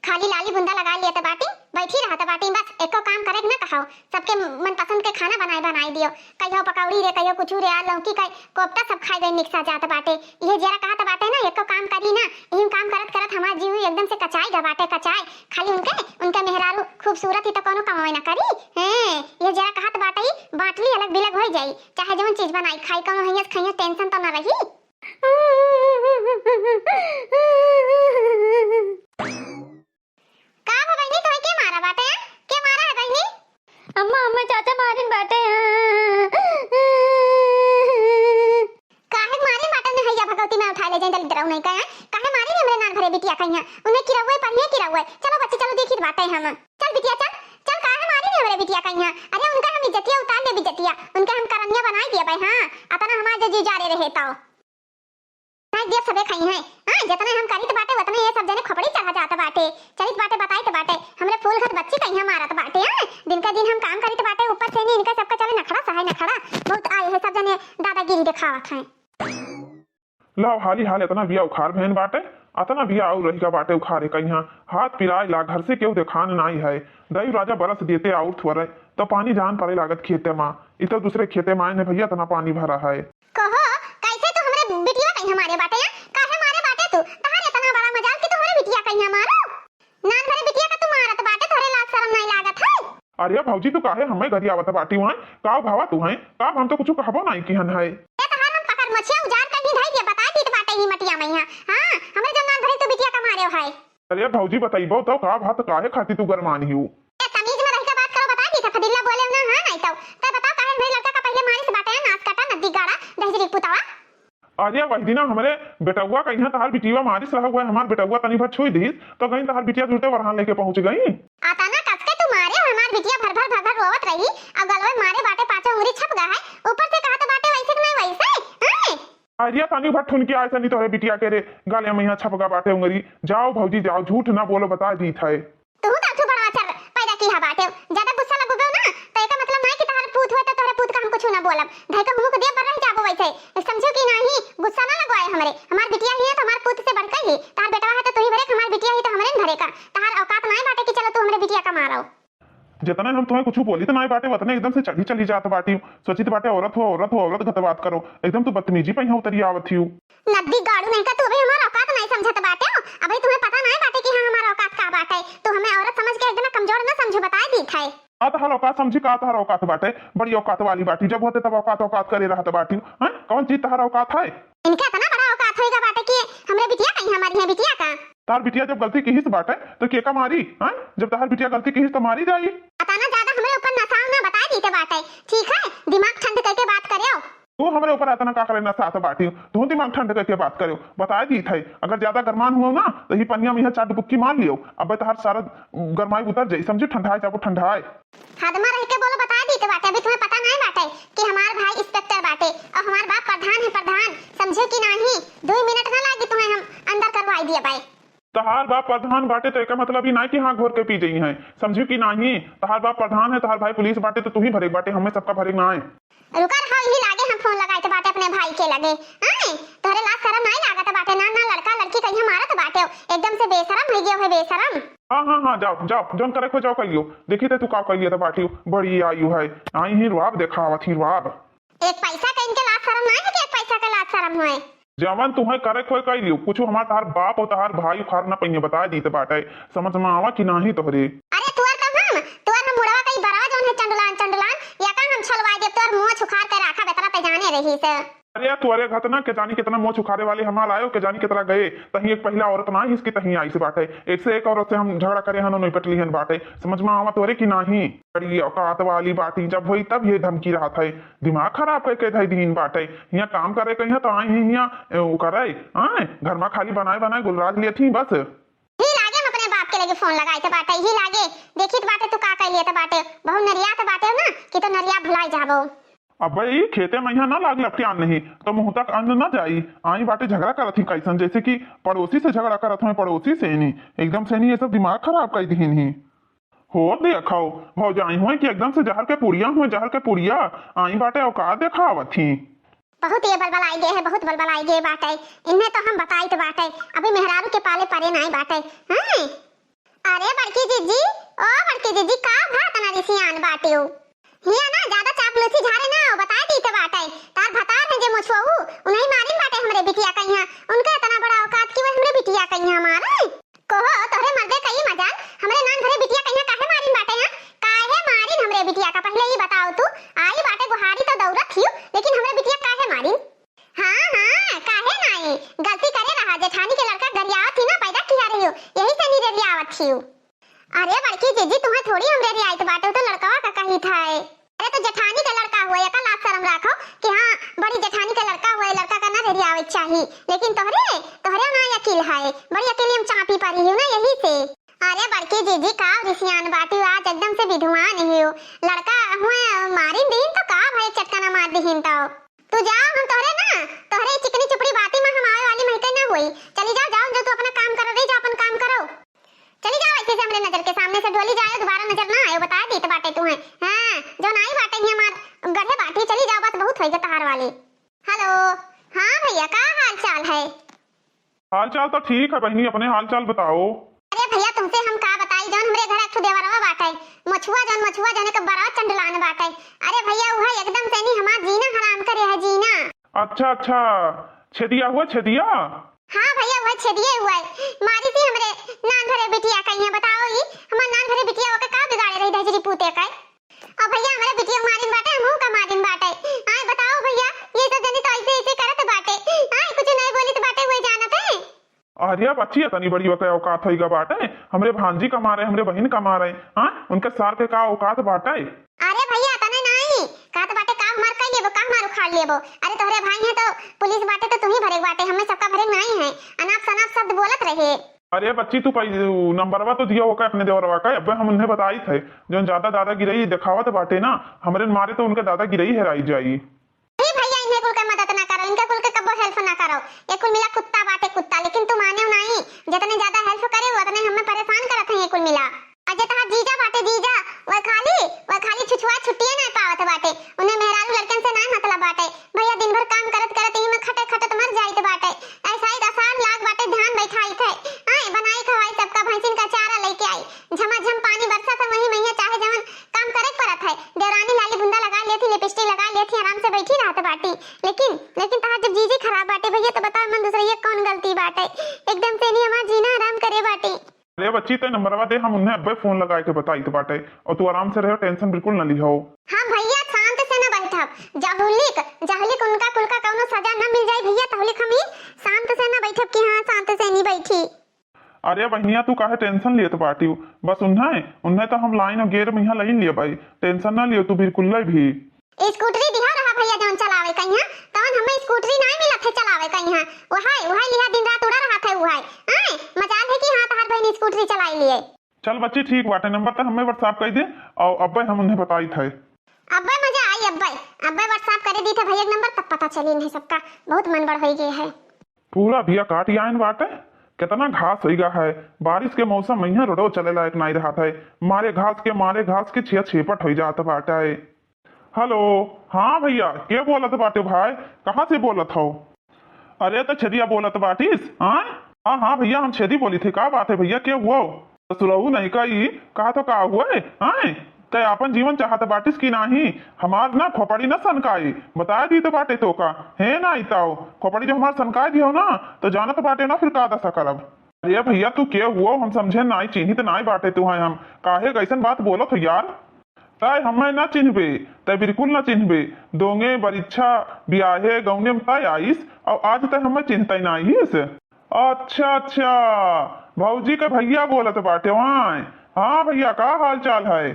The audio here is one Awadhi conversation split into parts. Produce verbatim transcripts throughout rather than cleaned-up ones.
खाली लाली बुंदा लगाइ लेत बाटी, बैठी रहत बाटी, बस एको काम करे के ना कहो, सबके मनपसंद के खाना बनाए बनाए दियो। कहियो पकौड़ी रे, कहियो कुछु रे, आ लौकी का कोफ्ता सब खाए गई निकसा जात बाटे। इहे जरा कहत बाटे ना, एको काम करी ना, इही काम करत करत हमार जीव एकदम से कचाई गा बाटे, कचाई। खाली उनके, उनके मेहरारू खूबसूरत ही तो कोनो कमावे ना करी। हैं, इहे जरा कहत बाटे, बाटली अलग बिलग हो जाई, चाहे जौन चीज बनाई खाई, कोनो हैयस खैयस tension तो ना रही। का हो बहिनी, तोहे के मारा बाटे, हैं? के मारा है बहिनी? अम्मा, अम्मा, चाचा मारिन बाटे, हाँ। काहे मारिन बाटे ने, हैया भगवती में उठा ले जाए दलिद्रऊ नहीं का, हैं? काहे मारिन हमरे नान भरे बिटिया का यहाँ? उन्हें किरौए पढ़िए किरौए। चलो बच्चे, चलो देखित बाटे हम। चल बिटिया चल, चल काहे मारिन हमरे बिटिया का यहाँ? अरे उनका हम इज्जतिया उतार ले इज्जतिया, उनका हम करनिया बनाई दिया भाई, हाँ। अतना हमार जो जी जा रहे रहे तो। नहीं देख सबे खाई हैं। हाँ, जितने हम करीत बाटे, उतने ये सब जने खोपड़ी चढ़ा जात बाटे। चलित बाटे, बताइत बाटे। हमरे फूल घत बच्ची कहिया मारत बाटे, हाँ? दिन का दिन हम काम करीत बाटे, ऊपर से नहीं इनका सबका चले नखड़ा सहाय नखड़ा। बहुत आए हैं सब जने दादागिरी दिखावत हैं। लाओ, हाली हाल इतना बिया उखाड़ भेन बाटे, अतना बिया आउर रहिका बाटे उखाड़े कहिया। हाथ पिराए ला, घर से केहू देखान नाई है। दई राजा बरस देते आउर थुअरे, तो पानी जान पड़े लागत खेते मा। इ तो दूसरे खेते मा आए ने भैया, इतना पानी भरा है। कहो, कैसे तू हमरे बिटिया कहिया मारे बाटे, हैं? काहे मारे बाटे तू? तहार इतना बड़ा मजाल कि तू हमरे बिटिया कहिया मारो? नान भरे बिटिया का तू मारत बाटे, तोहरे लाज शरम नाई लागत है? अरे भौजी, तू काहे हमें गरियावत बाटी हुआं? का भावा तू हैं? का हम तो कुछ कहबो नाई किहन है। ए तहार हम पकड़ मछिया उजार कहीं धई दिया, बताई दीत बाटे ही मटिया मैया। हाँ, हमरे जो नान भरे तू बिटिया का मारे है। अरे भौजी, बताइबो तो का बात, काहे खाती तू गरमान ही हूँ? ए, तमीज में रह के बात करो, बता दी था, फदिल्ला बोले ना, हाँ, नहीं तो। तै बताओ, काहे मेरे लड़का का पहले मारिस बाटे, नास काटा, नद्दी गाड़ा, दहिजरी पुतावा। अरे, वही दिना हमरे बेटउआ का यहाँ तहार बिटिया मारिस रहा हुआ है, हमार बेटउआ तनी भर छुई दीस, तो कहीं तहार बिटिया जुटे वरहान लेके पहुँच गई। आता ना कस के तू मारे हो, हमार बिटिया भर भर भर भर रोवत रही, अब गलवे मारे बाटे, पाँचों उंगली छप गा है, ऊपर से कहत बाटे वैसे कि नहीं वैसे, हैं? अरे, तनी भर ठुनकी आए सनी तोहरे बिटिया के रे, गाले में यहाँ छप गा बाटे उंगली। जाओ भौजी, जाओ, झूठ ना बोलो, बता दीत है। तू तो अच्छू बड़ा अचर पैदा की है बाटे। ज्यादा गुस्सा लगुबे ना, तो एका मतलब नहीं कि तहार पूत हुए तो तोहरे पूत का हम कुछ ना बोलब। धई के हुमुक दिया पर रह जाबो वैसे। समझो कि नहीं, गुस्सा ना लगवाए हमरे। हमार बिटिया ही है तो हमार पूत से बढ़ के ही। तहार बेटवा है तो तू ही भरे, हमार बिटिया ही तो हमरे न भरे का। तहार औकात नहीं बाटे कि चलो तू हमरे बिटिया का मारो। जितने हम तुम्हें कुछ बोली तो नहीं बाटे, उतने एकदम से चढ़ी चली जात बाटी। सोचित बाटे औरत हो, औरत हो, औरत गत बात करो। एकदम तू बदतमीजी पे यहाँ उतरी आवत ही। नद्दी गाड़ू नहीं का, तू अभी हमार औकात नहीं समझत बाटे हो। अभी तुम्हें पता नहीं बाटे कि हाँ हमार औकात का बाटे। तू हमें औरत समझ के एकदम कमजोर ना समझू, बताए दीत है। का तहार औकात समझी, का तहार औकात बाटे? बड़ी औकात वाली बाटी, जब होते तब औकात औकात करे रहत बाटी। हैं? कौन चीज तहार औकात है? इनके इतना बड़ा औकात होइगा बाटे कि हमरे बिटिया कहीं हमारी है बिटिया का। तार बिटिया जब गलती किहिस बाटे तो के का मारी? हैं? जब तहार बिटिया गलती किहिस तो मारी जाई। पता ना ज्यादा हमरे ऊपर नसाव ना बताए दीते बाटे, ठीक है? दिमाग ठंड करके बात करेओ। तू हमरे ऊपर इतना का करे नसात बाटी? तू दिमाग ठंड करके बात करेओ, बताए दीत है। अगर ज्यादा गरमान हुओ ना तो ही पनिया में यह चार डुबकी मार लियो, अब तहार सारा गरमाई उतर जाई, समझी? ठंडाए जाबो, ठंडाए। हद में रह के बोलो, बता दीत बाटे, अभी तुम्हें पता नहीं बाटे कि हमार भाई इंस्पेक्टर बाटे और हमार बाप प्रधान है, प्रधान, समझे कि नहीं? दो मिनट ना लागी तुम्हें हम अंदर करवाई दिए बाई। तहार बाप प्रधान बाटे तो एका मतलब ही ना कि हाँ घोर के पी जाई है, समझे कि नहीं? तहार बाप प्रधान है, तहार भाई पुलिस बाटे तो तू ही भरे बाटे, हमें सबका भरे ना है। रुका रहो, यही लागे हम फोन लगाए थे बाटे अपने भाई के लगे। आए, तोहरे लाज शरम नहीं लागत बाटे ना? ना लड़का लड़की कहीं मारत बाटे, एकदम से बेशरम हो गयो है, बेशरम। हाँ, हाँ, हाँ, जाओ, जाओ, जौन करे को जाओ, कहियो। देखी ते तू का कहिए तो बाटियो, बड़ी आयु है, आई ही रुआब देखावत ही रुआब। एक पैसा का इनके लाज शरम ना है कि एक पैसा का लाज शरम होए। जवन तुहे करे खोए कह लियो, कुछ हमार तहार बाप और तहार भाई उखाड़ ना पइहे, बता दीत बाटे, समझ में आवा कि नाही तोहरे। अरे तुअर तो हम, तुअर हम मुड़वा कई बरवा जौन है चंडलान, चंडलान, या का हम छलवाए देब, तुअर मुंह छुखार के राखा बेतरा ते जाने रही से। अरे यार, तोरे घतना के जानी कितना मोछ उखाड़े वाले हमार आयो, के जानी कितना गए। तहीं एक पहिला औरत ना हिस कि तहीं आइस बाटे। एक से एक औरत से हम झगड़ा करे हन, नहीं पटली हन बाटे। समझ में आवा तोरे कि नाही? बड़ी औकात वाली बाटी, जब होई तब ये धमकी रहत है। दिमाग खराब करके धई दीन बाटे। हियां काम करे कहीं तो आई ही हियां, ए, उ करे, आए, घर में खाली बनाए बनाए गुलराज लिए थी बस। ही लागे हम अपने बाप के लगे फोन लगाए थे बाटे, ही लागे देखित बाटे तू का कह लिए थे बाटे। बहुत नरियात बाटे ना कि तो नरिया भुलाई जाबो। अबे ई खेते में यहाँ ना लाग लपटियान नहीं, तो मुँह तक अन्न ना जाई। आई बाटे झगड़ा करत ही कैसन, जैसे कि पड़ोसी से झगड़ा करत हुए, पड़ोसी से नहीं, एकदम से नहीं, ये सब दिमाग खराब कर दिहिन ही। हो देखो, भौजाई हुए कि एकदम से जहर के पुड़िया हुए, जहर के पुड़िया। आई बाटे औकात देखावत ही। बहुत ये बलबलाई गए है, बहुत बलबलाई गए बाटे। इन्हें तो हम बताइत बाटे, अभी मेहरारू के पाले परे नाई बाटे। हैं? अरे बड़की जीजी, ओ बड़की जीजी, का भा तना रिसियान बाटेउ? हिया ना ज्यादा चापलूसी झारे ना, बताए दीत बाटे। तार भतार है जे मोछुआ उ, उन्हीं मारिन बाटे हमरे बिटिया कहिया। उनके इतना बड़ा औकात कि वो हमरे बिटिया कहिया मारे। कहो, तोहरे मर्दे कई मजाल, हमरे नान भरे बिटिया कहिया काहे मारिन बाटे, हाँ? काहे मारिन हमरे बिटिया का? पहिले ई बताओ तू, आई बाटे गुहारी तो दौड़त हियो, लेकिन हमरे बिटिया काहे मारिन? हाँ, हाँ, काहे नाई? गलती करे रहा, जेठानी के लड़का गरियावत ही ना पैदा किया रही हो, यही से नी गरियावत ही हो। अरे बड़की जीजी, तुम्हें थोड़ी हमरे रियायत बाटे, तो लड़कवा का कही था। अरे तो जेठानी का लड़का हुआ, एका लाज शर्म राखो कि हाँ, बड़ी जेठानी का लड़का हुआ, लड़का का ना गरियावे चाहिए। लेकिन तोहरे, तोहरे ना अकिल है, बड़ी अकिल हम चापी परी हो ना, यही से। अरे बड़की जीजी, का रिसियान बाटी, आज एकदम से विद्वान ही हो। लड़का हुए मारिन दीन तो का भाई, चटकना मार दीन तो। तू जाओ, हम तोहरे ना, तोहरे चिकनी चुपड़ी बाती में हम आवे वाली महके ना होई। चली जाओ, जाओ, जो तू अपना काम करो रे, जाओ अपन काम करो। चली जाओ, ऐसे से हमरे नजर के सामने से ढोली जाओ, दोबारा नजर ना आयो, बता दीत बाटे तू है। हाँ, जो नाई बाटे ही हमार गढ़े बाटी, चली जाओ, बस बहुत होई गए तहार वाली। हेलो, हाँ भैया, का हाल चाल है? हाल चाल तो ठीक है बहिनी, अपने हाल चाल बताओ। अरे भैया, तुमसे हम का बताई, जौन हमरे घर एक ठो देवरवा बाटे, मोछुआ जौन, मोछुआ जौन एक बड़ा चंडलान बाटे। अरे भैया, वह एकदम से नी हमार जीना हराम करे है, जीना। अच्छा अच्छा, छेदिया हुआ, छेदिया? हाँ भैया, वह छेदिए हुआ है। मारी सी हमरे नान भरे बिटिया कहिया, बताओ ई हमार नान भरे बिटिया ओके का बिगाड़े रही दहजरी पूते का? अब भैया, हमरे बिटिया मारिन बाटे, हमहू का मारिन बाटे। आए बताओ भैया, ये सब जनी तो ऐसे ऐसे करत बाटे। आए कुछ नहीं बोलित बाटे, वही जानत है। अरे बच्ची, इतनी बड़ी ओके औकात होइगा बाटे, हमरे भांजी का मारे, हमरे बहिन का मारे। हाँ, उनके सार के का औकात बाटे? अरे भैया, तने नाई कहत बाटे, का हमार कर लेबो, का हमार उखाड़ लेबो। अरे तोहरे भाई है तो पुलिस बाटे तो तू ही भरे बाटे, हमें सबका भरे नाई है। अनाप शनाप शब्द बोलत रहे। अरे बच्ची, तू पै-, नंबरवा तो दिया ओका अपने देवरवा का, अबे हम उन्हें बताई थे, जौन ज्यादा दादागिरी देखावत बाटे ना, हमरे मारे तो उनके दादागिरी हेराई जाई। अरे भैया, इन्हें कुल के मदद ना करो, इनके कुल के कब्बो help ना करो। ये कुल मिला कुत्ता बाटे कुत्ता, लेकिन तू माने नाई, जितने ज्यादा help करे उतने हमें परेशान करत हैं ये कुल मिला। और जे तहार जीजा बाटे जीजा, वह खाली, वह खाली छुछुआ छुट्टिए ना पावत बाटे, उन्हें मेहरारू लड़कन से ना मतलब बाटे। भैया दिन भर काम करत करत यही में खटत खटत मर जाइत बाटे। ऐसा ही आसार लाग बाटे, ध्यान बैठाई थे। आए बनाई खवाई सबका, भैंसिन का चारा लेके आई, झमाझम पानी बरसत है, वही मइया चाहे जवन काम करे के परत है। देवरानी लाली बुंदा लगा लेती, लिपस्टिक लगा लेती, आराम से बैठी रहत बाटी। लेकिन, लेकिन तहार जब जीजी खराब बाटे भैया, तो बताओ मन दूसरे ये कौन गलती बाटे? एकदम से नहीं हमार जीना हराम करे बाटे। अरे बच्ची, ते नंबरवा दे, हम उन्हें अब्बे फोन लगाए के बताइत बाटे, और तू आराम से रहो, tension बिल्कुल न लिहो। हाँ भैया, शांत से न बैठब, जहुलिक, जहुलिक उनका कुल का कौनो सजा न मिल जाए भैया, तहुलिक हम ही शांत से न बैठब कि हाँ, शांत से नहीं बैठी। अरे बहनिया, तू काहे tension लेत बाटिउ? बस उन्हें, उन्हें तो हम लाइन और गेयर में यहाँ लाइन लिया भाई, tension ना लियो तू बिल्कुल भी। स्कूटरी दिहा रहा भैया जौन चलावे कहिया, तौन हमें स्कूटरी नाई मिलत है चलावे कहिया। वहाय, वहाय लिहा दिन रात उड़ा रहा था वहाय। आए, मजाल है कि हाँ तहार बहन स्कूटरी चलाई लिए। चल बच्ची, ठीक बाटे, नंबर तो हमें WhatsApp कर दे, और अब्बे हम उन्हें बताई थे। अब्बे मजा आई, अब्बे, अब्बे WhatsApp करे दी थे भैया नंबर, तब पता चली इन्हें सबका, बहुत मन बढ़ होई गए है। पूरा बिया काट आयन बाटे, कितना घास होई गा है। बारिश के मौसम में यहाँ रोडो चले लायक नाई रहत है, मारे घास के, मारे घास के छिया छेपट होई जात बाटे। हेलो, हाँ भैया, के बोलत बाटे भाई? कहाँ से बोलत हो? अरे, तो छेदिया बोलत बाटिस? हाँ, हाँ, हाँ भैया, हम छेदी बोली थे। का बात है भैया, के हुआ? ससुरऊ नहीं का ई, कहा तो का हुआ है? हाँ, तै आपन जीवन चाहत बाटिस कि नाही? हमार ना खोपड़ी ना सनकाई, बताए दी तो बाटे तो का, है ना इताओ, खोपड़ी जो हमार सनकाई दियो ना, तो जानत बाटे ना फिर का दशा करब। अरे भैया, तू के हुआ? हम समझे नाई, चिन्हित नाई बाटे तू है हम। काहे कैसन बात बोलत हो यार? तय हमें ना चिन्हबे, तय बिल्कुल ना चिन्हबे। दोंगे, बरिच्छा, बियाहे, गौने में तय आइस, और आज तय हमें चिन्हते ना आइस। अच्छा, अच्छा, भौजी के भैया बोलत बाटे वाय। हाँ भैया, का हाल चाल है?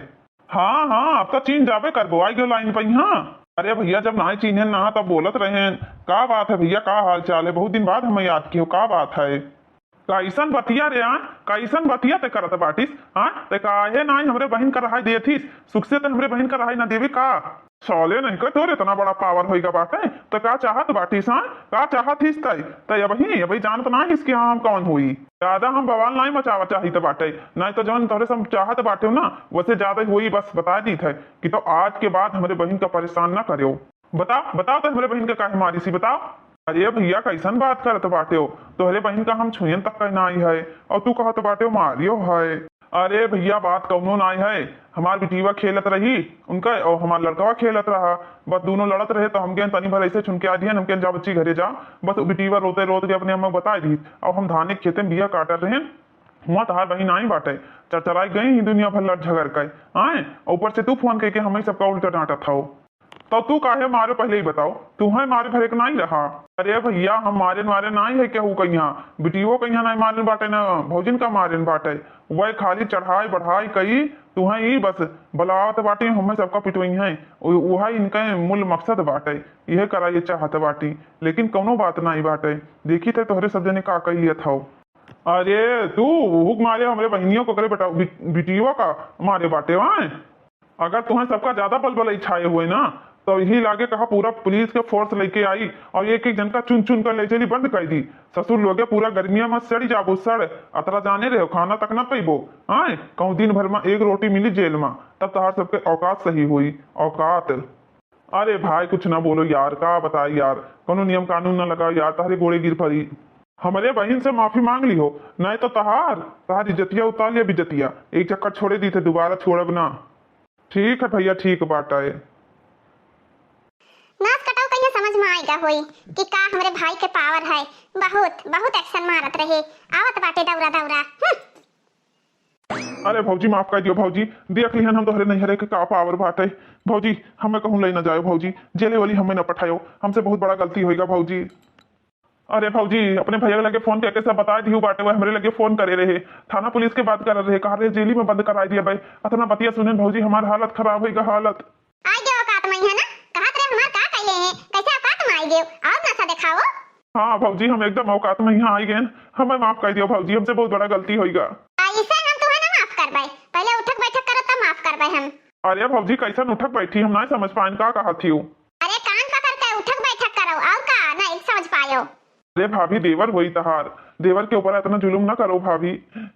हाँ, हाँ, अब तो चिन्ह जाबे करबो, आई गयो लाइन पे, हाँ। अरे भैया, जब नाई चिन्हे ना, तब बोलत रहे। का बात है भैया, का हाल चाल है? बहुत दिन बाद हमें याद कियो, का बात है? कैसन बतिया रे, आ? कैसन बतिया ते करत बाटिस? आ? ते काहे नाई हमरे बहिन का रहाई देथिस? सुख से ते हमरे बहिन का रहाई ना देवे का? साले नहीं का तोर इतना बड़ा पावर होइगा बाटे, तो का चाहत बाटिस, आ? का चाहत हिस तै? तै अबही, अबही जानत ना हिस कि हाँ हम कौन होई। ज्यादा हम बवाल नाई मचावा चाहित बाटे, नाई तो जौन तोहरे सब चाहत बाटे ना, वैसे ज्यादा ही होई। बस बता दीत है कि तो आज के बाद हमरे बहिन का परेशान ना करेओ। बता, बताओ तो हमरे बहिन का काहे मारी सी, बताओ। अरे भैया, कैसन बात करत बाटे हो? तोहरे बहिन का हम छुएन तक का नाई है, और तू कहत बाटे हो मारियो है। अरे भइया, बात कउनो नाहीं है। हमार बिटिवा खेलत रही, उनका अउर हमार लड़कवा खेलत रहा। बस दुनो लड़त रहे, तो हम कहेन तनी भर ऐसे छुनके आ दिहन, हम कहेन जा बच्ची घरे जा। बस बिटिवा रोते रोत के अपने अम्मा के बताइ दिहिस। अउर हम धाने के खेते में बिया काटत रहेन, हुआँ तहार बहिन आई बाटे, चरचराइ गई ही दुनिया भर लड़ झगड़ के। आए, ऊपर से तू फोन कइके हमहीं सबका उल्टा डाँटत हौ। तो तू काहे मारे, पहिले ई बताओ, तुहैं मारे भरे के नाहीं रहा? अरे भइया, हम मारेन वारेन नाहीं है केहू कइहाँ, बिटियो कइहाँ नाहीं मारेन बाटे, न भौजिन का मारेन बाटे। वह खाली चढ़ाई बढ़ाई कई, तुहैं ई बस बलावत बाटी, हमैं सबका पिटवइहैं। उ-, उहै इनके मूल मकसद बाटे, इहै कराइए चाहत बाटी, लेकिन कउनो बात नाहीं बाटे। देखित है तोहरे सब जने का कइ लियत हौ। अरे तू हुक मारे हमरे बहिनियो को करे बेटा, बि-, बिटियो का मारे बाटे वाए। अगर तुहैं सबका ज्यादा बलबलई छाए हुए ना, तो यही लागे कहा पूरा पुलिस के फोर्स लइके आई अउर एक एक जन का चुन चुन कर ले चली, बंद कइ दी। ससुर लोगे पूरा गर्मिया में सड़ी जाबो, सड़। अतरा जाने रहो, खाना तक ना पइबो। आए, कहूँ दिन भर में एक रोटी मिली जेल में, तब तहार सबके औकात सही हुई, औकात। अरे भाई, कुछ ना बोलो यार, का बताई यार, कउनो नियम कानून ना लगाओ यार, तहरे गोड़े गिर पड़ी। हमरे बहिन से माफी माँग लिहो, नाहीं तो तहार, तहार इज्जतिया उतार लिया बिजतिया, एक चक्कर छोड़े दी थे, दोबारा छोड़ब ना। ठीक है भइया, ठीक बात है। नास कटाऊ कहिया समझ में आइगा होई कि का हमरे भाई के पावर है। बहुत, बहुत एक्शन मारत रहे, आवत बाटे दौरा दौरा। हम्म। अरे भौजी, माफ कर दियो भौजी, देख लिहन हम तोहरे नैहरे के का पावर बाटे। भौजी, हमें कहूँ ले ना जायो भौजी, जेले वाली हमें ना पठायो, हमसे बहुत बड़ा गलती होइगा भौजी। अरे भौजी, अपने भैया के लगे फोन करके सब बताइ दिहू बाटे, वह हमरे लगे फोन करे रहे, थाना पुलिस के बात करत रहे, कहा रहे जेली में बंद कराइ दिया भाई। अतना बतिया सुनेन भौजी, हमार हालत खराब होइगा, हालत। आइ गए औकात में है ना, कहत रहे हमार का कइले हैं, कैसे औकात में आइ गए, और नशा दिखाओ। हाँ भौजी, हम एकदम औकात में यहाँ आइ गए, हमें माफ कर दियो भौजी, हमसे बहुत बड़ा गलती होइगा। ऐसे हम तुम्हें ना माफ करबे, पहले उठक बैठक करो तब माफ करबे हम। अरे भौजी, कैसन उठक बैठी, हम ना समझ पाएन का कहत हियो। अरे कान पकड़ के उठक बैठक करो, और का नहीं समझ पायो? अरे भाभी, देवर होई तहार, देवर के ऊपर इतना जुलुम ना करो भाभी,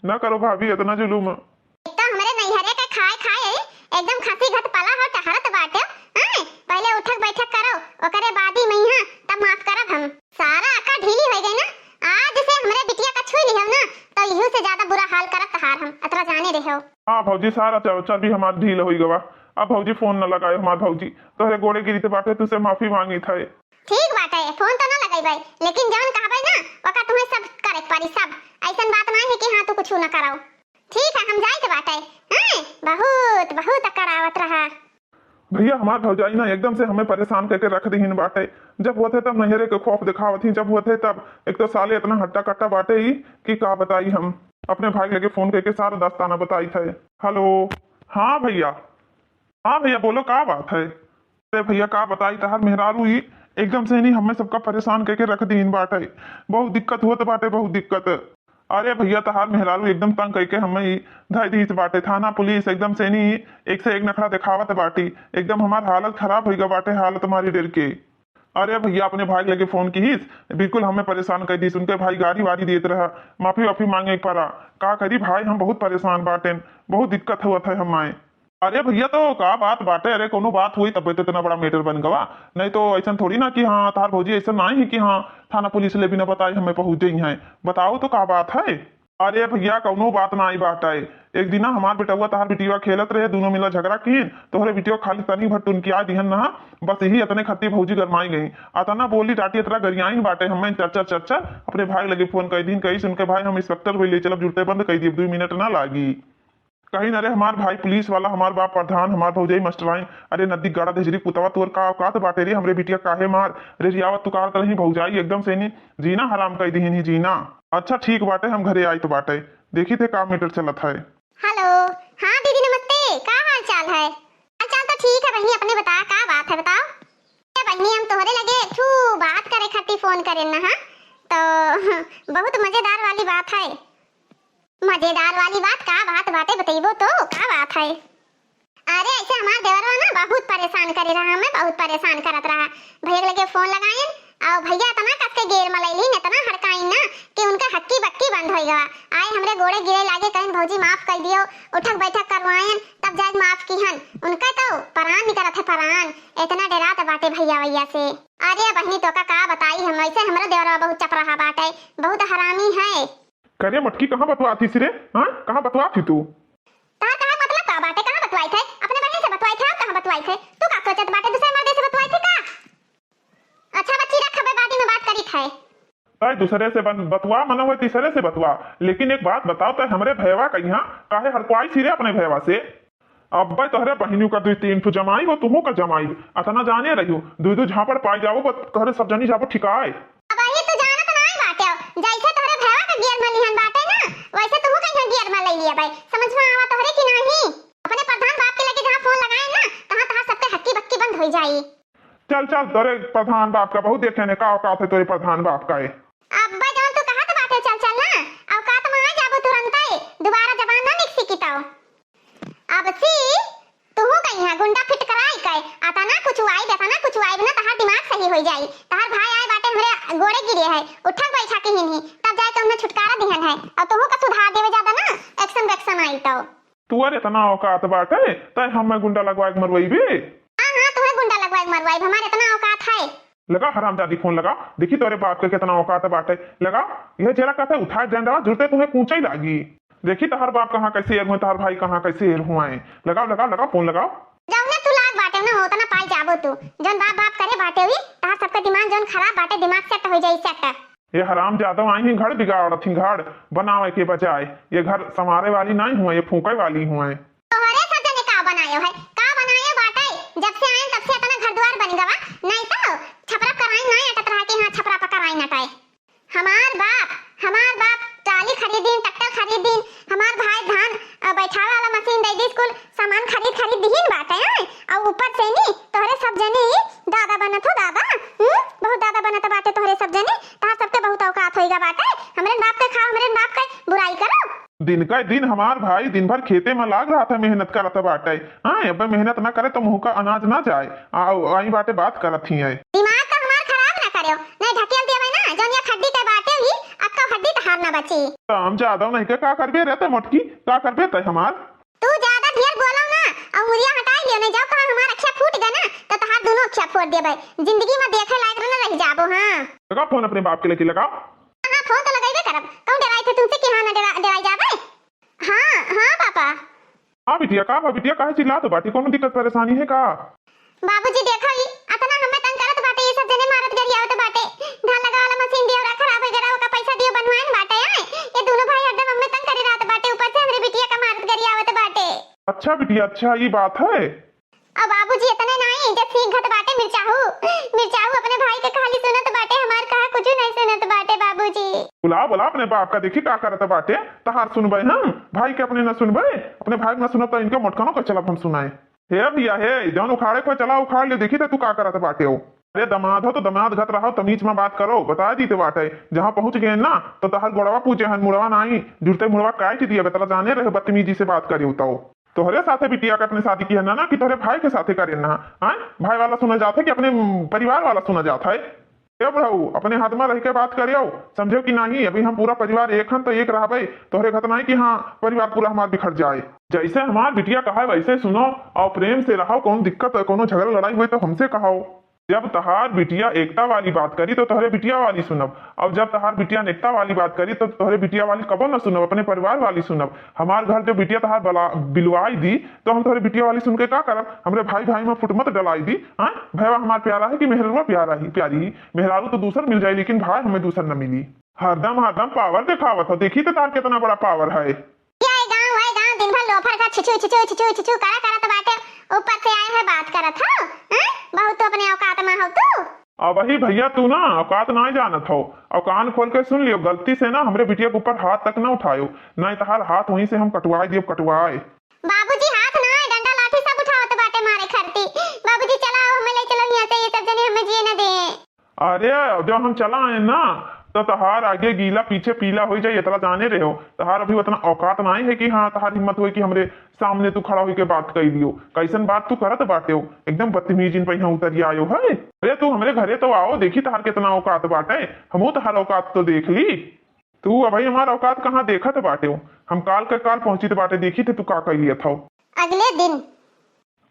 ना करो भाभी इतना जुलुम। एक तो हमरे नैहरे के खाए खाए एकदम खसी घत पला हो टहरत बाटे, हैं? पहले उठक बैठक करो, ओकरे बाद ही मइहाँ तब माफ करब हम। सारा अकड़ ढीली होइ गई ना, आज से हमरे बिटिया का छुई लिहब ना, तो इहू से ज्यादा बुरा हाल करब तहार हम, अतरा जाने रहो। हाँ भौजी, सारा चर-, चर्बी हमार ढील होइ गवा। अब भौजी फोन न लगाए हमार भौजी, तोहरे गोड़े गिरी थे बाटे, तुसे माफी मांगी थे। ठीक बाटे, फोन तो न लगइबे, लेकिन जवन कहबे ना, ओका तुम्हें सब करे के पड़ी, सब। ऐसन बात नाहीं है कि हाँ तू कुछ न करो। ठीक है, हम जाइत बाटे। हैं? बहुत, बहुत अकड़ावत रहा। भैया, हमार भौजाई ना एकदम से हमें परेशान करके रख दीहिन बाटे। जब होत है तब नैहरे के खौफ दिखावत ही, जब होत है तब। एक तो साले इतना हट्टा कट्टा बाटे ही कि का बताई हम। अपने भाई लगे फोन करके सारा दास्ताना बताई थे। हेलो। हाँ भैया, हाँ भैया, बोलो, का बात है? अरे भैया, का बताई, तहार मेहरारू ई एकदम से नहीं हमें सबका परेशान करके रख दीन बाटे। बहुत दिक्कत होत बाटे, बहुत दिक्कत। अरे भैया, तहार मेहरारू एकदम तंग करके हमें ई धर दीत बाटे। थाना पुलिस एकदम से नहीं एक से एक नखरा दिखावत बाटी, एकदम हमार हालत खराब होइगा बाटे, हालत मारी डर के। अरे भैया, अपने भाई लगे फोन कीस, बिल्कुल हमें परेशान कर दीस। उनके भाई गारी वारी देत रहा, माफी वाफी मांगे के पड़ा। का करी भाई, हम बहुत परेशान बाटेन, बहुत दिक्कत होत है हमारे। अरे भैया, तो का बात बाटे? अरे कोनो बात हुई तब तो इतना बड़ा मैटर बन गवा, नहीं तो ऐसा थोड़ी ना कि हाँ तहार भौजी ऐसा ना है कि हाँ थाना पुलिस ले बिना बताए हमें पहुँच गई हैं। बताओ तो का बात है? अरे भैया, कौनो बात ना आई बाटे। एक दिना हमार बेटउआ तहार बिटिया खेलत रहे, दोनों मिला झगड़ा किन, तोहरे बिटिया खाली तनी भर टुनकिया दिहन ना, बस यही इतने खत्ती भौजी गरमाई गई। अतना बोली डाटी, इतना गरियाइन बाटे, हमें चर चर चर चर अपने भाई लगे फोन कर दीन, कही उनके भाई हम इंस्पेक्टर हुई ले चलब, जुटे बंद कर दिए, दो मिनट ना लागी। कहीं ना रे हमार भाई पुलिस वाला, हमार बाप प्रधान, हमार भौजाई मास्टराइन। अरे नदी गाड़ा धेजरी पुतवा, तोर का औकात बाटे रे हमरे बिटिया काहे मार रे रियावत? तू कार तरही भौजाई एकदम से नी जीना हराम कर दिहिन ही जीना। अच्छा ठीक बाटे, हम घरे आइत बाटे, देखी थे का मैटर चलत है। हेलो। हाँ दीदी नमस्ते, का हाल चाल है? हाल चाल तो ठीक है बहनी, अपने बता का बात है बताओ। ए बहनी, हम तोहरे लगे एक ठू बात करे खातिर फोन करेन ना, हाँ? तो बहुत मजेदार वाली बात है। मजेदार वाली बात का बात बाटे, बतइबो तो का बात है? अरे ऐसे हमार देवरवा ना बहुत परेशान करे रहा, हमें बहुत परेशान करत रहा। भैया के लगे फोन लगायन, और भैया इतना कस के गेर मलैलीन, इतना हड़काइन ना कि उनका हक्की बक्की बंद होई गवा। आए हमरे गोड़े गिरे लागे, कहिन भौजी माफ कर दियो, उठक बैठक करवायन, तब जाए माफ किहन। उनका तो परान निकरत है परान, इतना डरात बाटे भैया वैया से। अरे बहनी तोका का बताई हम, वैसे हमरो देवरवा बहुत चपराहा बाटे, बहुत हरामी है। करे मटकी, कहाँ बतवात हिस रे? हाँ, कहाँ बतवात ही तू? बतवाइत है, अपने बहिन से बतवाइत है, और कहाँ बतवाइत है? तू का सोचत बाटे, दूसरे मर्दे से बतवाइत है का? अच्छा बच्ची, रख, अबे बादी में बात करित है। तै दूसरे से बन-, बतवा, मनो है तीसरे से बतवा, लेकिन एक बात बताओ, तै हमरे भैवा का यहाँ काहे हरकवाई थी रे अपने भैवा से? अब्बे तोहरे बहिनियों का दुई तीन ठो जमाई, वो तुहू का जमाई, अतना जाने रहियो, दुई दुई झापड़ पाई जाबो, बस तोहरे सब जनी जाबो ठिकाए। अबही तू जानत नाई बाटे, जैसे तोहरे भैवा का गियर में लिहन बाटे ना, वैसे तुहू का यहाँ गियर में ले लिया भाई। समझ में आवा तोहरे कि नहीं? अपने प्रधान बाप के लगे जहाँ फोन लगाए ना, तहाँ तहाँ सबके हक्की बक्की बंद हो जाई। चल चल, तोरे प्रधान बाप का बहुत देखे ने, का औकात है तोरे प्रधान बाप का है। अब्बे जौन तू कहत बाटे चल चल ना, औकात में आ जाबो तुरंते, दोबारा जबान ना निकसी की तो। अब सी तुहू कहीं है गुंडा फिट कराई के, अतना कुछ आइब, अतना कुछ आइब ना, तहार दिमाग सही हो जाई। तहार भाई आए बाटे हमरे गोड़े गिरे है, उठक बैठा के हिन्ही, तब जाए के उन्हें छुटकारा दिहन है, और तुहू का सुधार देवे ज्यादा ना, एक्शन वैक्शन आई तो। तोर इतना औकात बाटे, तै हमें गुंडा लगवाए के मरवइबे? हाँ, हाँ, तुहे गुंडा लगवाए के मरवाइब, हमार इतना औकात है। लगा हरामजादी फोन लगा, देखी तोरे बाप के कितना औकात बाटे। लगा, यह जरा कहते उठाए डंडा, जुरते तुम्हें कूचे ही लागी। देखी तहार बाप कहाँ कैसे एर हुए, तहार भाई कहाँ कैसे एर हुए। लगाओ, लगाओ, लगाओ, फोन लगाओ। जौने तू लाग बाटे ना, उतना पाई जाबो तू। जौन बाप बाप करे बाटे हुई, तहार सबके दिमाग जौन खराब बाटे, दिमाग सेट हो जाई, सेट। ये हरामजादो आई ही घर बिगाड़त ही, घर बनावे के बजाय। ये घर संवारे वाली नाई हुए, ये फूंके वाली हुए। तोहरे सब जने का बनायो है, का बनायो बाटे? जब से आए तब से इतना घर द्वार बन गवा, नहीं तो छपरा कराई ना अटत रहा कि हाँ छपरा पर कराई नटाए। हमार बाप, हमार बाप ट्राली खरीदीन, ट्रैक्टर खरीदीन, हमार भाई धान, अ, बैठावे वाला मशीन दे दी, कुल सामान खरीद खरीद दिहिन बाटे, हैं? और ऊपर से नी तोहरे सब जने ही दादा बनत हो दादा, हम्म? बहुत दादा बनत बाटे तोहरे सब जने, तहार सबके बहुत औकात होइगा बाटे, हमरे बाप के खाओ, हमरे बाप के बुराई करो। दिन का दिन हमार भाई दिन भर खेते में लाग रहा था, मेहनत करत बाटे। हाँ, अब मेहनत ना करे तो मुंह का अनाज ना जाए। आ, आई बाटे बात करत ही है। दिमाग तो हमार खराब ना करो, नहीं ढकेल देवे ना, जौन ये खड्डी के बाटे ही, अक्का हड्डी तहार ना बची। तो हम ज्यादा नहीं के का करबे रे ते मोटकी, का करबे ते हमार? तू ज्यादा ढेर बोलो ना, और मुरिया हटाई लियो, नहीं जाओ कहाँ हमार अखिया फूट गए ना, तो तहार दोनों अखिया फोड़ देबे। जिंदगी में देखे लायक न रह जाबो। हाँ। लगाओ फोन अपने बाप के लगे, लगाओ। हाँ, फोन तो लगाइबे करब। कौन डराई थे तुमसे कि हाँ ना डरा, डराई जाबे? हाँ, हाँ पापा। हाँ बिटिया, का बा बिटिया, काहे चिल्लात बाटी? कोनो दिक्कत परेशानी है का? बाबूजी देखो ई अतना हमें तंग करत बाटे, ये सब जने मारत गरियावत बाटे। धान लगा वाला मशीन दियो रा खराब हो गया, ओका पैसा दियो बनवाइन बाटे। आए ये दोनों भाई हरदम हमें तंग करे रहत बाटे, ऊपर से हमरे बिटिया का मारत गरियावत बाटे। अच्छा बिटिया, अच्छा, ये बात है। अब बाबूजी इतने नाई जे सींघत बाटे मिर्चाहू, मिर्चाहू अपने भाई के खाली सुनत बाटे, हमार कहा कुछ नहीं सुनत बाटे बाबूजी। बुलाओ, बुलाओ अपने बाप का, देखी का करत बाटे। तहार सुनबे हम, भाई के अपने न सुनबे, अपने भाई के न सुनब तो इनके मोटकनो के चलब हम सुनाए। हे भैया हे, जौन उखाड़े को चला उखाड़ ले, देखी तो तू का करत बाटे हो। अरे दमाद हो तो दमाद घत रहो, तमीज में बात करो, बता दी तो बाटे। जहाँ पहुँच गए ना तो तहार गोड़वा पूजे हन, मुड़वा नाई, जुड़ते मुड़वा काट दिया, बेतला जाने रहे बदतमीजी से बात करे उताओ। तोहरे साथे बिटिया के अपने शादी की है ना, ना कि तोहरे भाई के साथे करे ना। हाँ, भाई वाला सुना जाता है कि अपने, उम, परिवार वाला सुना जाता है? ए बुढ़ऊ, अपने हाथ में रह के बात करियो, समझो कि नहीं? अभी हम पूरा परिवार एक हन तो एक रहबे। तोहरे घत नहीं कि हाँ, परिवार पूरा हमार बिखर जाए। जैसे हमार बिटिया कहा है वैसे सुनो और प्रेम से रहो। कौन दिक्कत है, कोनो झगड़ा लड़ाई हुए तो हमसे कहो। जब तहार बिटिया एकता वाली बात करी तो तोहरे बिटिया वाली सुनब, और जब तहार बिटिया नेकता वाली बात करी तो तोहरे बिटिया वाली कबो न सुनब, अपने परिवार वाली सुनब। हमार घर जो बिटिया तहार बला-, बिलवाई दी तो हम तोहरे बिटिया वाली सुन के का करब? हमरे भाई भाई में फुट मत डलाई दी। हाँ, भैया हमार प्यारा है कि मेहररुआ प्यारा ही, प्यारी ही? मेहरारू तो दूसर मिल जाई, लेकिन भाई हमें दूसर न मिली। हरदम, हरदम पावर दिखावत हो, देखी तो तार कितना बड़ा पावर है। ये गाँव, ये गाँव, दिन भर लोफर का छिछू, छिछू, छिछू, छिछू करा करत बाटे, ऊपर से आए है बात करत हो, हैं? बहुत तू अपने औकात में हो तू। अब वही भैया तू ना औकात ना जानत हो, और कान खोल के सुन लियो, गलती से ना हमरे बिटिया के ऊपर हाथ तक ना उठायो, नहीं तहार हाथ वहीं से हम कटवाए दियो, कटवाए। बाबूजी हाथ ना, डंडा लाठी सब उठावत बाटे मारे खरती। बाबूजी चला आओ, हमें ले चलो यहाँ से, ये सब जने हमें जिए न दे। अरे, जब हम चला आए ना, तो तहार आगे गीला पीछे पीला हो जाए, इतना जाने रहे हो। तहार अभी उतना औकात ना है कि हाँ, तहार हिम्मत होए कि हमरे सामने तू खड़ा होके बात कर लियो। कैसन बात तू करत बाटे हो? एकदम बदतमीजिन पे यहाँ उतर आयो है। अरे, तू हमरे घरे तो आओ, देखी तहार कितना औकात बाटे, हमहू तहार औकात तो देख ली। तू अबही हमार औकात कहाँ देखत बाटे हो? हम काल के काल पहुँचित बाटे, देखी थे तू का कर लिया था। अगले दिन।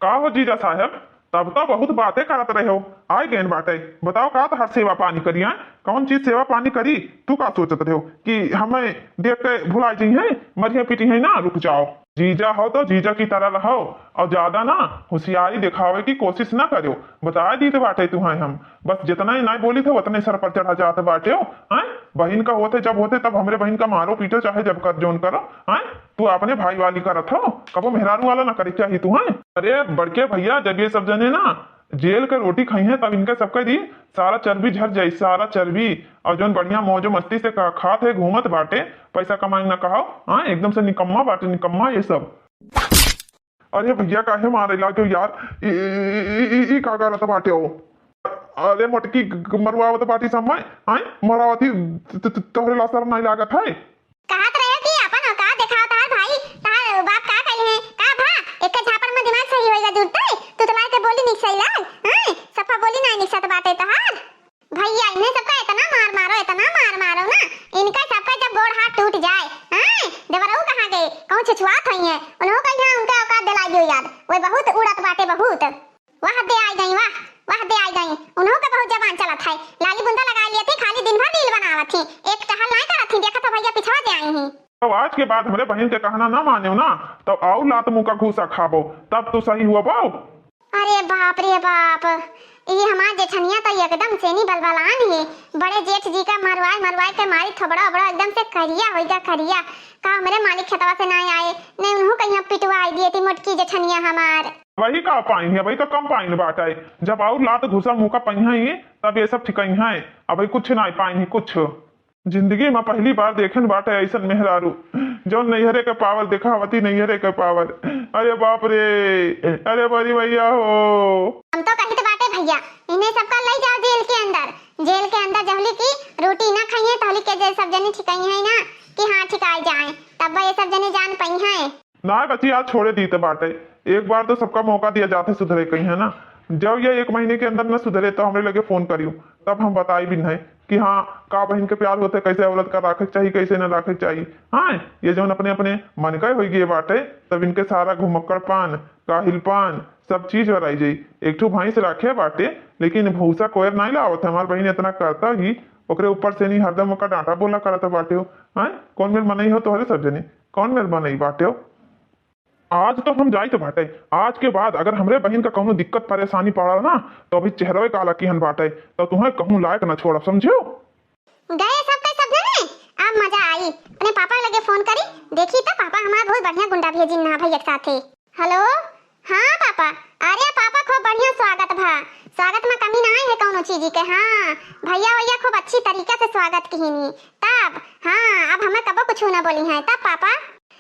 का हो जीजा साहब, तब तो बहुत बातें करत रहे हो, आए गए बाटे। बताओ का तहार सेवा पानी करी, आए? कौन चीज सेवा पानी करी? तू का सोचत रहे हो कि हमें देख के भुला जी हैं, मरिया पीटी हैं ना? रुक जाओ। जीजा हो तो जीजा की तरह रहो, और ज्यादा ना होशियारी दिखावे की कोशिश ना करो। बताए दीत बाटे तुहैं हम, बस जितना ही नाई बोली थे उतने सर पर चढ़ा जात बाटे हो। हैं? बहिन का होते जब होते तब हमरे बहिन का मारो पीटो, चाहे जब कर जोन करो। हैं? तू अपने भाई वाली करत हो, कबो मेहरारू वाला ना करे चाही तुहैं। अरे बड़के भैया, जब ये सब जने ना जेल के रोटी खइहैं तब इनके सबके दी सारा चर्बी झर जाई, सारा चर्बी। और जौन बढ़िया मौज मस्ती से का खात है, घूमत बाटे, पैसा कमाई ना कहाओ। हाँ, एकदम से निकम्मा बाटे, निकम्मा ये सब। अरे भैया, काहे मारे लागो यार? ई, ई, ई, ई, ई का करत बाटे हो? अरे मोटकी ग-, ग-, मरवावत बाटी समय, आय मरवावती त-, त-, त-, तोहरे ला शर्म नहीं लागत है? कहत रहे कि अपन औकात देखाओ तहार भाई, तहार बाप का कही है, का भा? एक झापड़ में दिमाग सही होइगा जुड़ते, तू तो लाए के बोली निक सही लाग, हैं? सफा बोली नहीं निकसत बाटे तहार। भैया, इन्हें सबका इतना मार मारो, इतना मार मारो ना, इनका सबका जब गोड़ हाथ टूट जाए, हैं? देवरऊ कहाँ गए? कहूँ छुछुआत होई हैं, उन्हों का यहाँ उनका औकात दिलाई दियो याद, वे बहुत उड़त बाटे, बहुत। वाह दे आई गई, वाह, वाह दे आई गई। उन्हों का बहुत जबान चलत है। लाली बुंदा लगा लिए थे, खाली दिन भर reel बनावत थी, एक टहल नहीं करत थी। देखा तो भैया पिछवा दे आई ही। तो आज के बाद हमरे बहिन के कहना ना माने ना, तो आऊ लात मुँह का घूसा खाबो, तब तू सही हुआ बाऊ। अरे बाप रे बाप, ये हमार जेठनिया तो एकदम से नी बलबलान है। बड़े जेठ जी का मरवाए मरवाए के मारी थोबड़ा ओबड़ा एकदम से करिया होइगा करिया। का हमरे मालिक खेतवा से ना आए, नहीं उन्हों कहीं पिटवाई दिए थी मोटकी जेठनिया हमार। वही का पाइन है, वही तो कम पाइन बाटे। जब और लात घुसा मुँह का पहिया ही, तब ये सब ठिकाई है। अबही कुछ ना पाइन है, कुछ। जिंदगी में पहली बार देखेन बाटे ऐसन मेहरारू, जो नैहरे के पावर देखावती, नैहरे के पावर। अरे बाप रे, अरे बड़ी भैया हो। हम तो कहित बाटे भैया, इन्हें सबका ले जाओ जेल के अंदर, जेल के अंदर जहली की रोटी ना खाइए, तहली के जे सब जने ठिकाई है ना कि हाँ ठिकाए जाए, तब ये सब जने जान पाई हैं। ना बच्ची, आज छोड़े दीत बाटे। एक बार तो सबका मौका दिया जात है सुधरे कहीं, है ना? जब ये एक महीने के अंदर न सुधरे तो हमरे लगे फोन करियो, तब हम बताई भी नहीं कि हाँ, का बहिन के प्यार होते, कैसे औरत का राखे के चाही, कैसे न राखे के चाही। हाँ, ये जौन अपने अपने मन का होई गए बाटे, तब इनके सारा घुमक्कड़ पान, काहिल पान, सब चीज हराई जाई। एक ठो भैंस राखे बाटे, लेकिन भूसा कोयर नहीं लावत है। हमार बहिन इतना करता ही, ओकरे ऊपर से नहीं हरदम ओकर डांटा बोला करत बाटे हो। हाँ, कौन मेर मनई हो तोहरे सब जने, कौन मेर मनई बाटे हो? आज तो हम जाइत बाटे। आज के बाद अगर हमरे बहिन का कौनो दिक्कत परेशानी पड़ा ना, तो अभी चेहरवे काला किहन बाटे, तो तुहें कहूँ लायक ना छोड़ब, समझियो? गए सब के सब जने, अब मजा आई। अपने पापा लगे फोन करी, देखी तो पापा हमार बहुत बढ़िया गुंडा भेजिन ना भैया के साथे। हेलो, हाँ पापा। अरे पापा, खूब बढ़िया स्वागत भा, स्वागत में कमी ना आई है कौनो चीज के। हाँ, भैया वैया खूब अच्छी तरीका से स्वागत किहिनी। तब हाँ, अब हमें कबो कुछ ना बोली है तब पापा।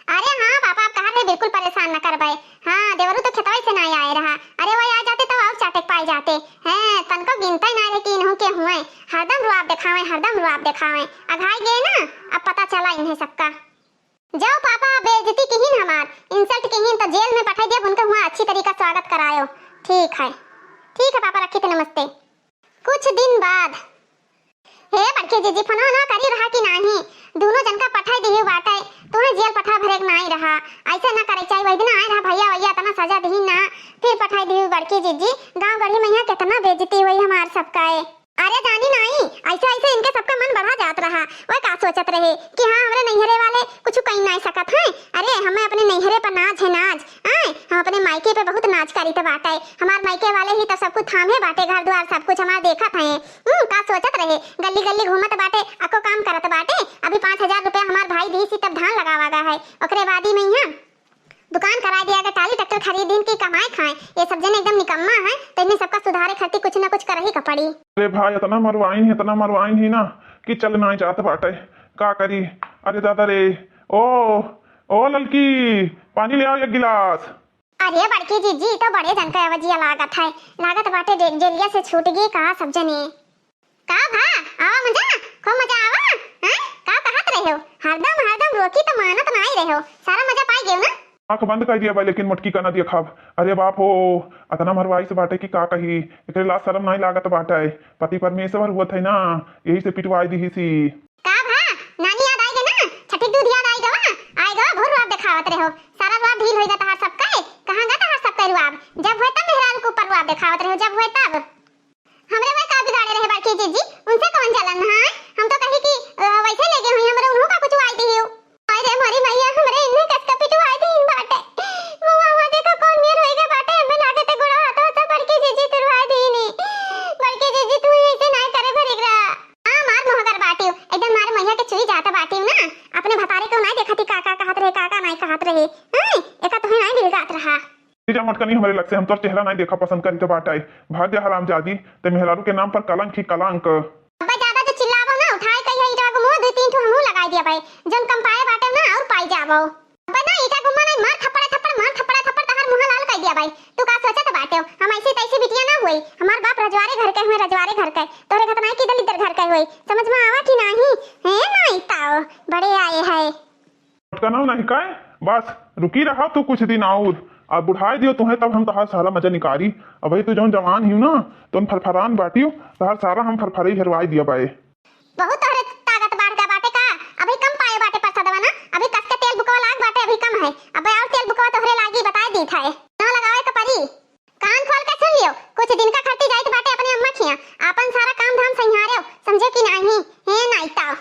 अरे हाँ पापा, आप कहा थे बिल्कुल परेशान न करबे। हाँ, देवरू तो खेतवा से ना आए रहा। अरे वो आ जाते तब और चाटे पाए जाते। हैं, तनको गिनते ना रहे कि इन्हों के हुए। हरदम रुआब दिखावे, हरदम रुआब दिखावे। अघाई गए ना, अब पता चला इन्हें सबका। जाओ पापा, बेइज्जती किहिन हमार, insult किहिन तो जेल में पठाई दिया, उनका हुआ अच्छी तरीका स्वागत करायो। ठीक है, ठीक है पापा, रखी थे, नमस्ते। कुछ दिन बाद। हे बड़की जीजी, फोनो ना करी रहा कि नाही? दोनों जन का पठाई दिही बाटे, तुहे जेल पठा भरे के नाही रहा। ऐसे ना करे चाहिए, वही दिन आए रहा भैया, भैया इतना सजा दिही ना, फिर पठाई दिही बड़की जीजी। गाँव गढ़ी में यहाँ कितना बेइज्जती हुई हमार सबका है। अरे जानी नाही, ऐसे ऐसे इनके सबका मन बढ़ा जात रहा। वह का सोचत रहे कि हाँ, हमरे नैहरे वाले कुछ कही नहीं सकत हैं। अरे हमें अपने नैहरे पर नाज है, नाज। आए, हम अपने मायके पे बहुत नाज करीत बाटे। हमार मायके वाले ही तो सब कुछ थामे बाटे, घर द्वार सब कुछ हमार देखत हैं। हम्म, का सोचत रहे, गली गली घूमत बाटे, अको काम करत बाटे। अभी पाँच हजार रुपया हमार भाई दी सी तब धान लगावा गा है, ओकरे बादी में यहाँ दुकान करा दिया गा, टाली ट्रैक्टर खरीदिन की कमाए खाए। ये सब जने एकदम निकम्मा है, तो इन्हें सबका सुधारे खातिर कुछ ना कुछ करही का पड़ी। अरे भाई, इतना मरवाइन ही, इतना मरवाइन ही ना कि चल ना जात बाटे। का करी? अरे दादा रे, ओ, ओ ललकी, पानी ले आओ एक गिलास। अरे बड़की जीजी, ई तो बड़े जन के अवजिया लागत है, लागत बाटे डे-, जेलिया से छूट गई का सब जने। का भा, आवा मजा, खूब मजा आवा, हैं? का कहत रहे हो? हरदम, हरदम रोकी तो मानत ना आई रहे हो, सारा मजा पाई गयो ना? आँख बंद कर दिया बा, लेकिन मोटकी का ना देखब। अरे बाप हो, अतना मरवाई से बाटे कि का कही, एकरे लाज शरम नाई लागत बाटे। पति परमेश्वर हुआ थे ना, यही से पिटवाई दिही सी। का भा, नानी याद आई गई ना, छठी दूध याद आई गवा, आई गवा, बहुत रुआब देखावत रहे हो, सारा रुआब ढील होई गा तहार सबका, कहाँ गा तहार सबका रुआब? जब हुए तब मेहरारू के ऊपर रुआब देखावत रहे हो, जब हुए तब। हमरे में का बिगाड़े रहे बड़की जीजी, उनसे कौन जलन है? हम तो कही कि, अ, वैसे लेगे हुई, हमरे उन्हों का कुछ आई दी हो। अरे मोरी मैया, हमरे इन्हें कस का पिटवाई दी बाटे। कहत रहे, हैं? एका तोहे नाई बिलगात रहा। जा मोटकनी हमरे लग से, हम तोर चेहरा नाई देखा पसंद करी तो बाटे। भाग जा हरामजादी, ते मेहरारू के नाम पर कलंक ही कलंक। अब्बे ज्यादा जो चिल्लाबो ना, उठाए कही है ईटा गुम्मा दुइ तीन ठो हमहू लगाई दिया भाई। जौन कम पाए बाटे ना, और पाई जाबो। अब्बे ना ईटा गुम्मा नाई, मार थप्पड़े थप्पड़, मार थप्पड़े थप्पड़, तहार मुँह लाल कई दिया भाई। तू का सोचत बाटे? हम ऐसी तैसी बिटिया ना हुई। हमार बाप रजवारे घर के हुए, रजवारे घर के। तोहरे घर नाई कि दलिद्दर घर के हुई। समझ में आवा कि नाही? हे नाई ताओ, बड़े आए है। मोटकनौ नहीं काय? बस रुकी रहा तू कुछ दिन और, अब बुढ़ाए दियो तुहें, तब हम तहार सारा मजा निकारी। अबही तू जौन जवान हियो ना, तौन फरफरान बाटियो, तहार सारा हम फरफरई हेरवाई दिया बाए। बहुत तोहरे ताकत बढ़ गया बाटे का? अभी कम पाए बाटे परसदवा ना, अभी कस के तेल बुकवा लाग बाटे, अभी कम है, अबे और तेल बुकवा तोहरे लागी, बताए दीत है, ना लगावे के परी। कान खोल के सुन लियो, कुछ दिन का खट्टी जाइत बाटे अपने अम्मा खिया, आपन सारा काम धाम संहारेव, समझे कि नाही? हे नाइता।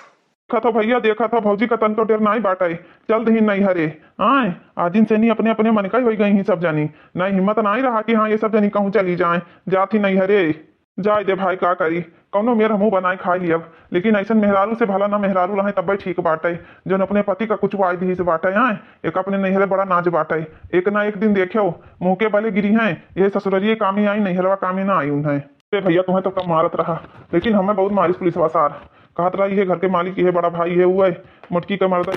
देखत हो भैया, देखत हो भौजी का तनको डेर नाई बाटे, चल दही नैहरे। आए, आजिन से नी अपने अपने मन का ही होई गई ही सब जनी, नाई हिम्मत नाई रहा कि हाँ ये सब जनी कहूँ चली जाए, जात ही नैहरे। जाए दे भाई, का करी, कौनो मेर हमहू बनाए खाई लियब, लेकिन ऐसन मेहरारू से भला ना मेहरारू रहे तब्बे ठीक बाटे, जौन अपने पति का कुचवाई दिहिस बाटे। आए, एक अपने नैहरे बड़ा नाज बाटे, एक ना एक दिन देखेव, मुँह के बले गिरी हैं, ये ससुररिये कामी आई, नैहरवा कामी ना आई उन्हें। अरे भैया, तुम्हें तो कम मारत रहा, लेकिन हमें बहुत मारिस पुलिसवा सार। कहत रहा, "ये घर के मालिक, ये बड़ा भाई है, वो है, मोटकी का मर्दा।"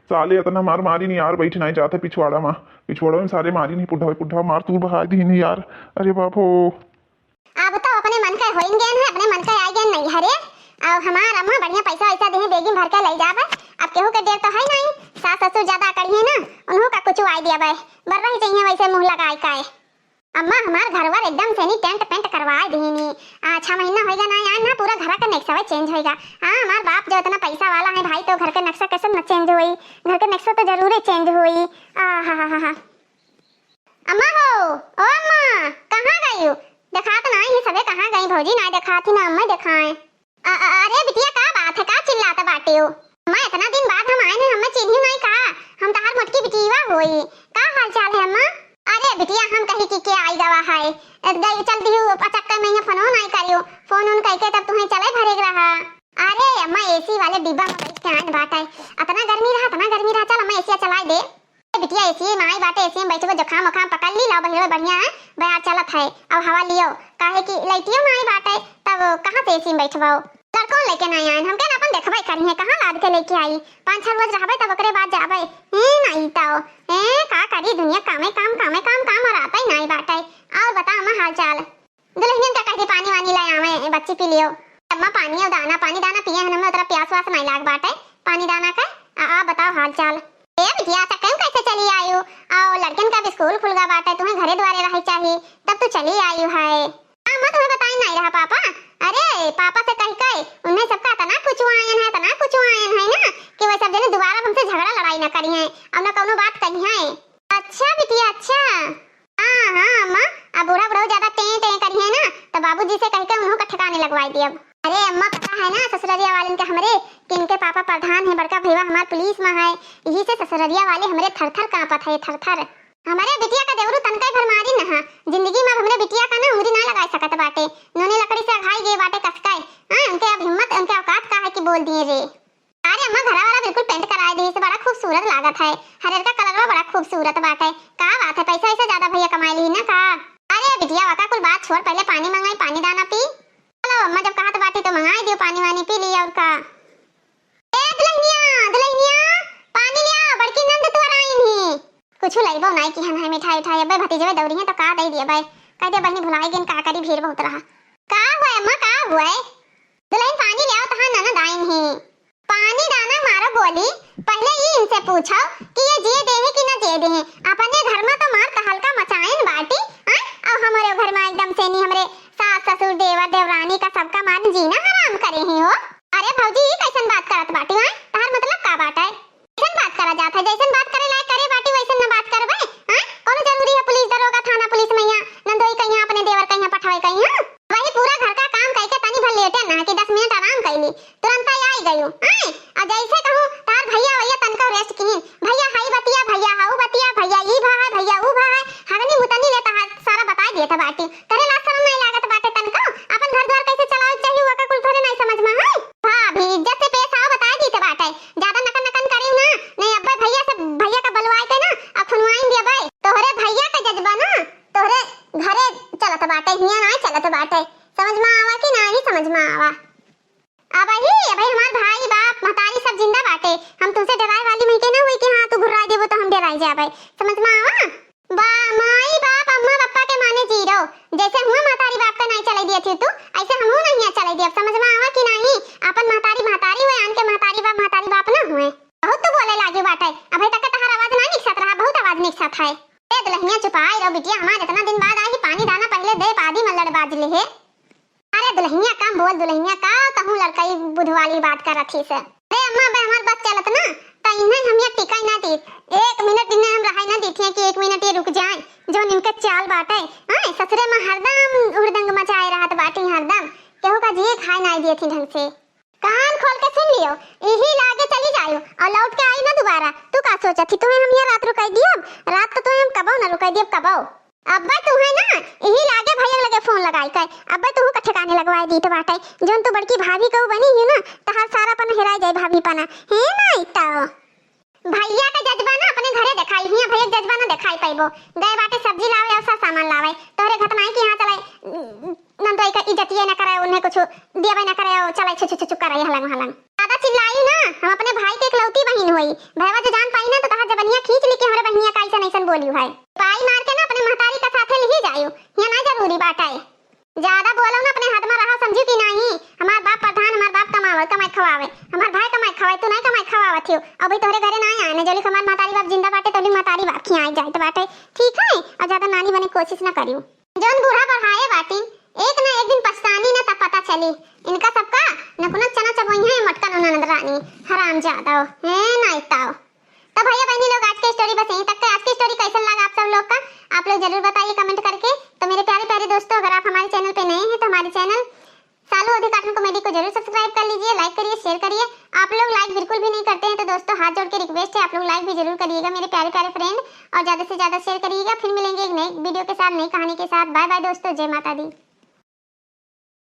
साले इतना मार मारी नहीं यार, बैठ नहीं जाते पिछवाड़ा में, पिछवाड़ा में सारे मारी नहीं, पुड्ढा पुड्ढा मार तू बहा दी नहीं यार। अरे बाप हो। अब तो अपने मन का होइन गए हैं, अपने मन का आ गए नहीं हरे। अब हमार अम्मा बढ़िया पैसा वैसा देहे, बेगी भर के ले जाबे। अब केहू के डेर तो है नहीं, सास ससुर ज्यादा अकड़िए ना, उन्हों का कुछ आई दिया बे, बर रही चाहिए वैसे मुँह लगाए का। अम्मा, हमार घरवर एकदम से नी टेंट पेंट करवाए दीनी। आ, छह महीना होइगा ना आए ना, पूरा घर का नक्शा change होइगा। हाँ, हमार बाप जो इतना पैसा वाला है भाई, तो घर के नक्शा कैसे न change होई? घर के नक्शा तो जरूरे change होई। आ, हा, हा, हा, हा। अम्मा हो, ओ अम्मा, कहाँ गई हो? देखात ना ही सबे, कहाँ गई भौजी? ना देखात ही ना अम्मा देखाए। अ-, अ-, अरे बिटिया, का बात है, का चिल्लात बाटे हो? अम्मा, इतना दिन बाद हम आए हैं, हमें चिन्ही नहीं का? हम तहार मोटकी बिटिया होई। का हाल चाल है अम्मा? अरे बिटिया, हम कही कि के आई गवा है, ए, गई चल दिहु, अचक्का में यहाँ फोनो नहीं करियो, फोन उन कह के तब तुम्हें चले भरे रहा। अरे अम्मा, एसी वाले डिब्बा में बैठ के आन बाटे, इतना गर्मी रहा, इतना गर्मी रहा, चल अम्मा एसी चलाए दे। ए बिटिया, एसी में आई बाटे, एसी में बैठबो, जुकाम उकाम पकड़ ली, लाओ बहिरो बढ़िया है, बयार चलत है, अब हवा लियो, काहे कि लाइटियो में आई बाटे, तब कहाँ से एसी में बैठबो? लड़कों लेके नहीं आए, हमके ना अपन देखबे करी है, कहाँ लाद के लेके आई, पाँच छह रोज रहबे तब ओकरे बाद जाबे। ए नहीं तो, ए का करी दुनिया, कामे काम, कामे काम, काम और आता ही नहीं बाटे। और बता अम्मा हाल चाल। दुल्हनियन का कहती पानी वानी ले आवे, ए बच्ची पी लियो। अम्मा पानी और दाना, पानी दाना पिए हैं, हमें उतना प्यास वास नहीं लाग बाटे। पानी दाना का, आ, आ बताओ हाल चाल। ए बिटिया, चक्कर कैसे चली आयु? आओ लड़कन का भी स्कूल खुल गा बाटे, तुम्हें घरे द्वारे रहे चाहिए, तब तू चली आयु है। अम्मा तुम्हें बताई नहीं रहा पापा? अरे पापा से कह के उन्हें सबका इतना कुछ आयन है, इतना कुछ आयन है ना कि वह सब जने दोबारा हमसे झगड़ा लड़ाई ना करी हैं और ना कौनो बात कही हैं। अच्छा बिटिया, अच्छा। हाँ, हाँ, अम्मा, अब बूढ़ा बुढ़ऊ ज्यादा टें टें करिहे ना, तो बाबूजी से कह के उन्हों का ठिकाने लगवाई दियब। अरे अम्मा, पता है ना ससुररिया वालन के हमरे, कि इनके पापा प्रधान हैं, बड़का भईवा हमार पुलिस में है, यही से ससुररिया वाले हमरे थर थर कांपत है, थर थर। हमारे बिटिया का देवरू तनका भर मारी न हा, जिंदगी में अब हमरे बिटिया का ना उंगली ना लगाई सकत बाटे, नोने लकड़ी से अघाई गए बाटे कसकाए। हाँ, उनके अब हिम्मत, उनके औकात का है कि बोल दिए रे। अरे अम्मा, घरा वाला बिल्कुल पेंट कराए दी से बड़ा खूबसूरत लागत है। हरेर का कलरवा बड़ा खूबसूरत बाटे। का बात है, पैसा वैसा ज्यादा भैया कमाए ली ना का? अरे बिटिया, वका कुल बात छोड़, पहले पानी मंगाई, पानी दाना पी। चलो अम्मा, जब कहत बाटी तो मंगाई दियो पानी वानी, पी ली और का। ए दुल्हनिया, दुल्हनिया, पानी लिया, बड़की नंद तोर आइन ही। कुछ लइबो नाई किहन है मिठाई उठाई, अबे भतीजवे दौरी है तो का दे दिए बे। कह दे बहनी भुलाई गेन, का करी, भीड़ बहुत रहा। का हुआ अम्मा, का हुआ? दुल्हन पानी ले आओ, तहार ननद आइन ही। पानी दाना मारो गोली, पहले ई इनसे पूछो कि ये जिए दे हैं कि ना जिए दे हैं। अपने घर में तो मार तहलका मचाइन बाटी, हाँ? और हमारे घर में एकदम से नी हमरे सास ससुर देवर देवरानी का सबका मार जीना हराम करे ही हो। अरे भौजी, ई कैसन बात करत बाटी, हाँ? तहार मतलब का बाटे? कैसन बात करा जात है? जैसन बात करे लायक करे बाटी वैसन न बात करबे, हाँ? कौन जरूरी है पुलिस दरोगा थाना पुलिस में यहाँ नंदोई कहीं अपने देवर कहीं पठावे कहीं, हाँ? वही पूरा घर का काम करके तनी भर लेटे ना कि दस मिनट आराम कर ली, तुरंत आई आई गयो। आए, और जैसे कहूँ तार भैया वैया तनको रेस्ट किहिन, भैया हाई बतिया, भैया हाउ बतिया, भैया बाटे। समझ मा आवा कि नाही समझ मा आवा? अबही, अबही हमार भाई, बाप, महतारी सब जिंदा बाटे। हम तुहसे डेराए वाली मइके ना हुई कि हाँ, तू घुर्राइ देबो तो हम डेराइ जाबे। समझ मा आवा? बा-, माई, बाप, अम्मा, पप्पा के माने जीरो। जैसे हुआ महतारी बाप का नाही चलइ दियत ही तू, ऐसे हमहू नाही चलइ दियब। समझ मा आवा कि नाही? आपन महतारी महतारी हुए, आन के महतारी बाप महतारी बाप ना हुए। बहुत तू बोले लागी बाटे। अबही तक तहार आवाज नाही निकसत रहा, बहुत आवाज निकसत है। ए दुलहिनिया चुपाई रहो बिटिया, हमार इतना दिन बाद आई, पानी दाना पहिले दे, पादी मल्लड़ बाज लिहे। अरे दुलहिनिया कम बोल, दुलहिनिया का कहूँ लड़कई बुधवाली बात करत ही से। अरे अम्मा, अबे हमार बस चलत ना, त इन्हें हम ये टिकाई ना दी, एक मिनट इन्हें हम रहाई ना दी थी कि एक मिनट ये रुक जाए। जो इनके चाल बाटे, आए ससुरे मा हरदम हुड़दंग मचाए रहत बाटी, हरदम केहू का जिए खाए नाही दिए थी ढंग से। कान खोल के सुन लियो, इही लागे चली जायो और लौट के आई ना दोबारा। तू का सोचत थी, तुम्हें हम यहाँ रात रुकाई दियब? रात तो तुम्हें हम कबो ना रुकाई दियब, कबो। अब्बे तू है ना, इही लागे भैया लगे फोन लगाई के, अब्बे तू का ठिकाने लगवाए दीत बाटे। जौन तू बड़की भाभी कहू बनी ही ना, तहार सारा पन हेराई जाए भाभी पना। हे ना इता भैया का जज्बा ना अपने घरे देखाई, हियाँ भैया का जज्बा ना देखाई पाइबो। गए बाटे सब्जी लावे और सब सामान लावे, तोहरे घर माई के यहाँ चले, नंदोई का इज्जतिये ना करे, उन्हें कुछ दियबे ना करे, और चले छु छु छु छु करे हलंग हलंग। ज्यादा चिल्लायू ना, हम अपने भाई के इकलौती बहिन होई, भैया जो जान पाई ना तो तहार जबनिया खींच ली कि हमरे बहिनिया का ऐसन ऐसन बोलियो है। पाई मार के ना अपने महतारी का साथे लिही जायू, हियाँ ना जरूरी बाटे। ज्यादा बोलो ना, अपने हद मा रहा, समझू कि नाही? हमार बाप प्रधान, हमार बाप कमावे, कमाई खवावे, हमार भाई कमाई खवावे, तू नाही कमाई खवावत हियो। अबही तोहरे घरे नाही आए, जौली हमार महतारी बाप जिंदा बाटे, तौली महतारी बाप खियाई जाइत बाटे, ठीक है? और ज्यादा नानी बने कोशिश ना करियो। जौन बूढ़ा बढ़ाए बाटिन, एक ना एक दिन पछतानी ना, तब पता चली इनका सबका। नकुना चना चबोई है मटका ननद रानी, हराम ज्यादा हो, हैं ना इताओ। तो भैया बहनी लोग, आज के स्टोरी बस यहीं तक है। आज की स्टोरी कैसन लगा आप सब लोग का, आप लोग जरूर बताइए कमेंट करके। तो मेरे प्यारे प्यारे दोस्तों, अगर आप हमारे चैनल पे नए हैं तो हमारे चैनल सालू अधिकाटन कॉमेडी को जरूर सब्सक्राइब कर लीजिए, लाइक करिए, शेयर करिए। आप लोग लाइक बिल्कुल भी नहीं करते हैं, तो दोस्तों हाथ जोड़ के रिक्वेस्ट है, आप लोग लाइक भी जरूर करिएगा मेरे प्यारे प्यारे फ्रेंड, और ज्यादा से ज्यादा शेयर करिएगा। फिर मिलेंगे एक नई वीडियो के साथ, नई कहानी के साथ। बाय बाय दोस्तों, जय माता दी।